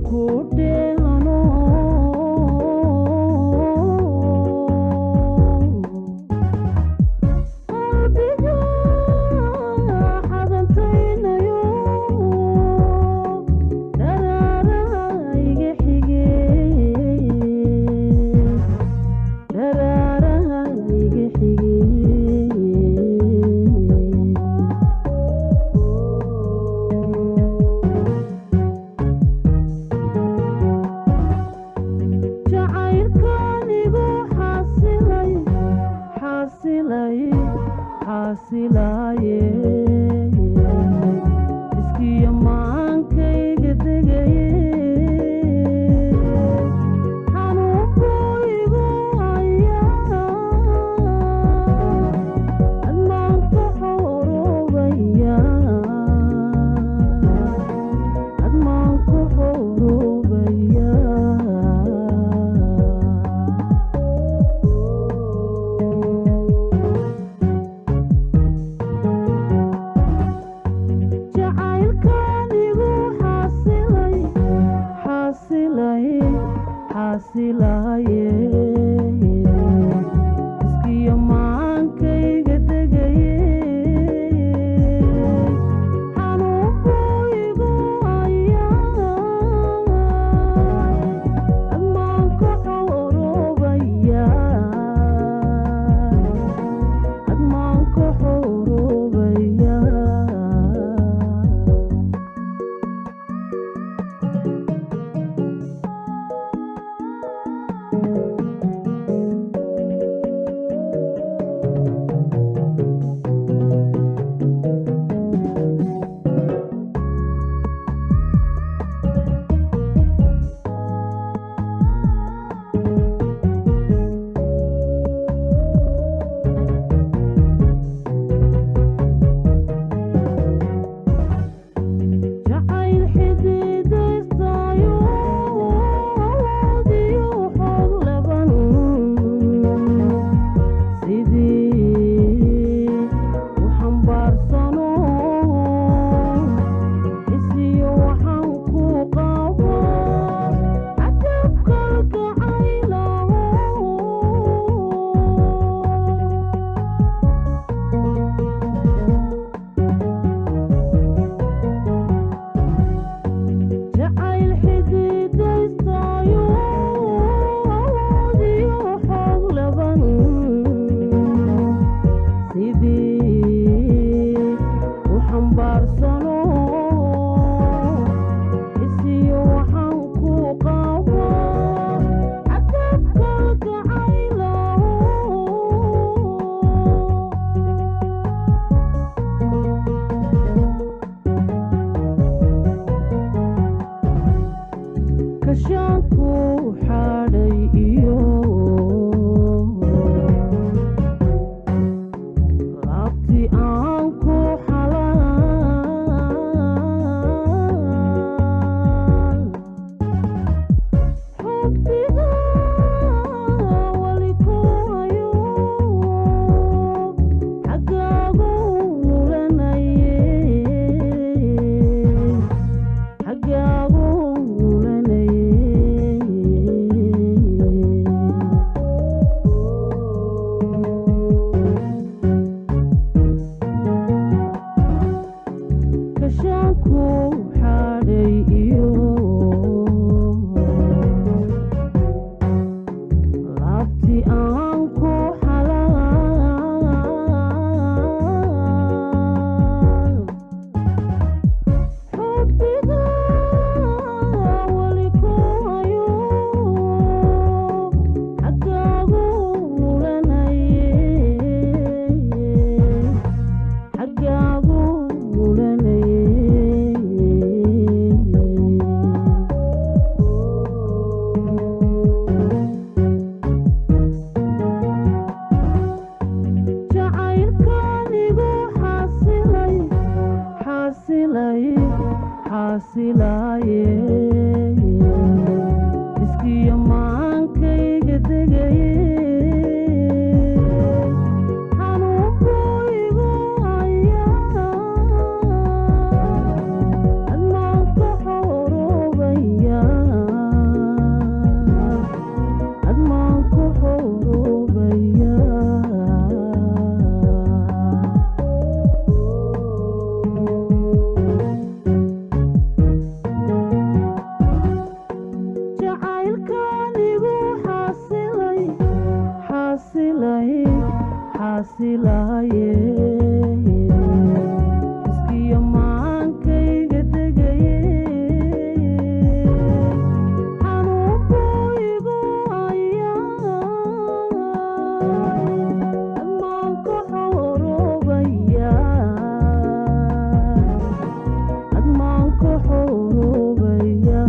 Ku dheehano qalbiga xadantaynayo dharaaraha iga xige, dharaaraha iga xige. Jacaylkan igu xasilay, xasilay, xasilaye, iskiyo maankayga degaye, xanuunku igu hayaa, admaan ku xoroobaya, admaan ku xoroobaya. Jacaylkan igu xasilay, xasilay, xasilaye, iskiyo maankayga degaye, xanuunku igu hayaa, admaan ku xoroobaya, admaan ku xoroobaya. Jacayl xididaystayo awoodiyo xoog laban, sidii u xambaarsano isiyo waxaan ku qabo cadafkalgacaylaho. Jacayl xididaystayo awoodiyo xoog laban, sidii u xambaarsano isiyo waxaan ku qabo cadafkalgacaylaho. Kashaanku xadhay iyo laabti aan ku xalaan, xubbiga wali ku hayo, xaggaagu nulanaye, xaggaagu nulanaye. Kashaanku xadhay iyo laabti aan ku xalaan, xubbiga wali ku hayo, xaggaagu nulanaye, xaggaagu nulanaye. Jacaylkan igu xasilay, xasilay, xasilaye, iskiyo maankayga degaye, xanuunku igu hayaa, admaan ku xoroobaya. haye, iskiyo maankayga degaye, xanuun buu igu hayaa, admaanka xoroobaya, admaanka xoroobaya.